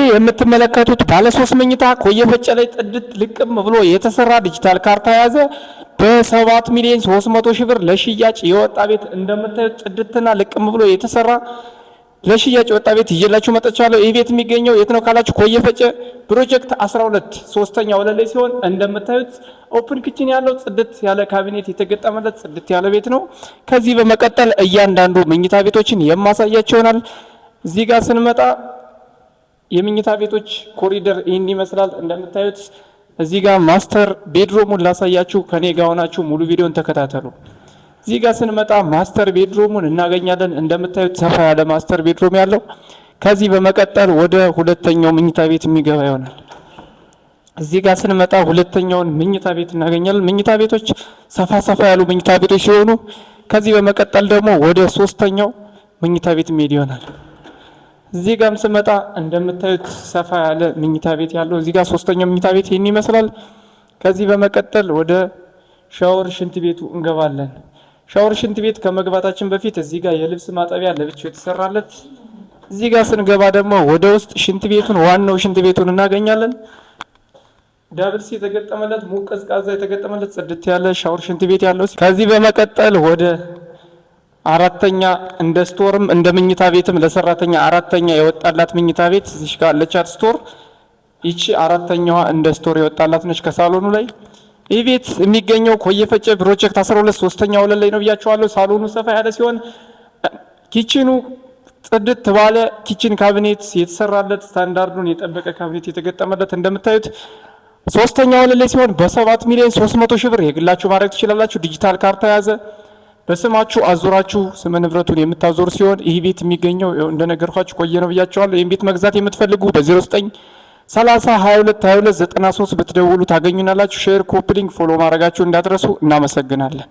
የምትመለከቱት ባለ ሶስት መኝታ ኮየ ፈጬ ላይ ጽድት ልቅም ብሎ የተሰራ ዲጂታል ካርታ የያዘ በ7,300,000 ብር ለሽያጭ የወጣ ቤት፣ እንደምታዩት ጽድትና ልቅም ብሎ የተሰራ ለሽያጭ የወጣ ቤት ይዤላችሁ መጥቻለሁ። ይህ ቤት የሚገኘው የት ነው ካላችሁ ኮየ ፈጬ ፕሮጀክት 12 ሶስተኛ ወለል ላይ ሲሆን እንደምታዩት open kitchen ያለው፣ ጽድት ያለ ካቢኔት የተገጠመለት ጽድት ያለ ቤት ነው። ከዚህ በመቀጠል እያንዳንዱ መኝታ ቤቶችን የማሳያችሁ ይሆናል። እዚህ ጋር ስንመጣ የመኝታ ቤቶች ኮሪደር ይህን ይመስላል። እንደምታዩት እዚህ ጋር master bedroom ኡን ላሳያችሁ። ከኔ ጋር ሆናችሁ ሙሉ ቪዲዮን ተከታተሉ። እዚህ ጋር ስንመጣ master bedroom ኡን እናገኛለን። እንደምታዩት ሰፋ ያለ master bedroom ያለው። ከዚህ በመቀጠል ወደ ሁለተኛው መኝታ ቤት የሚገባ ይሆናል። እዚህ ጋር ስንመጣ ሁለተኛውን መኝታ ቤት እናገኛለን። መኝታ ቤቶች ሰፋ ሰፋ ያሉ መኝታ ቤቶች ሲሆኑ ከዚህ በመቀጠል ደግሞ ወደ ሶስተኛው መኝታ ቤት የሚሄድ ይሆናል። እዚህ ጋርም ስመጣ እንደምታዩት ሰፋ ያለ መኝታ ቤት ያለው፣ እዚህ ጋር ሶስተኛው መኝታ ቤት ይህን ይመስላል። ከዚህ በመቀጠል ወደ ሻወር ሽንት ቤቱ እንገባለን። ሻወር ሽንት ቤት ከመግባታችን በፊት እዚህ ጋር የልብስ ማጠቢያ ለብቻው የተሰራለት፣ እዚህ ጋር ስንገባ ደግሞ ወደ ውስጥ ሽንት ቤቱን፣ ዋናው ሽንት ቤቱን እናገኛለን። Double C የተገጠመለት፣ ሙቅ ቀዝቃዛ የተገጠመለት ጽድት ያለ ሻወር ሽንት ቤት ያለው። ከዚህ በመቀጠል ወደ አራተኛ፣ እንደ store ም እንደ መኝታ ቤትም ለሰራተኛ አራተኛ የወጣላት መኝታ ቤት እዚህ ጋር አለቻት store። ይቺ አራተኛዋ እንደ store የወጣላት ነች ከሳሎኑ ላይ። ይህ ቤት የሚገኘው ኮየ ፈጬ ፕሮጀክት 12 ሶስተኛ ወለል ላይ ነው ብያችኋለሁ። ሳሎኑ ሰፋ ያለ ሲሆን kitchen ኑ ጽድት ባለ kitchen cabinet የተሰራለት፣ ስታንዳርዱን የጠበቀ ካቢኔት የተገጠመለት፣ እንደምታዩት ሶስተኛ ወለል ላይ ሲሆን በ7,300,000 ብር የግላችሁ ማድረግ ትችላላችሁ። ዲጂታል ካርታ የያዘ፣ በስማችሁ አዙራችሁ ስመ ንብረቱን የምታዞሩ ሲሆን ይህ ቤት የሚገኘው እንደነገርኳችሁ ኮየ ነው ብያችኋለሁ። ይህን ቤት መግዛት የምትፈልጉ በ09 30 22 22 93 ብትደውሉ ታገኙናላችሁ። Share፣ copy link፣ follow ማድረጋችሁ እንዳትረሱ። እናመሰግናለን።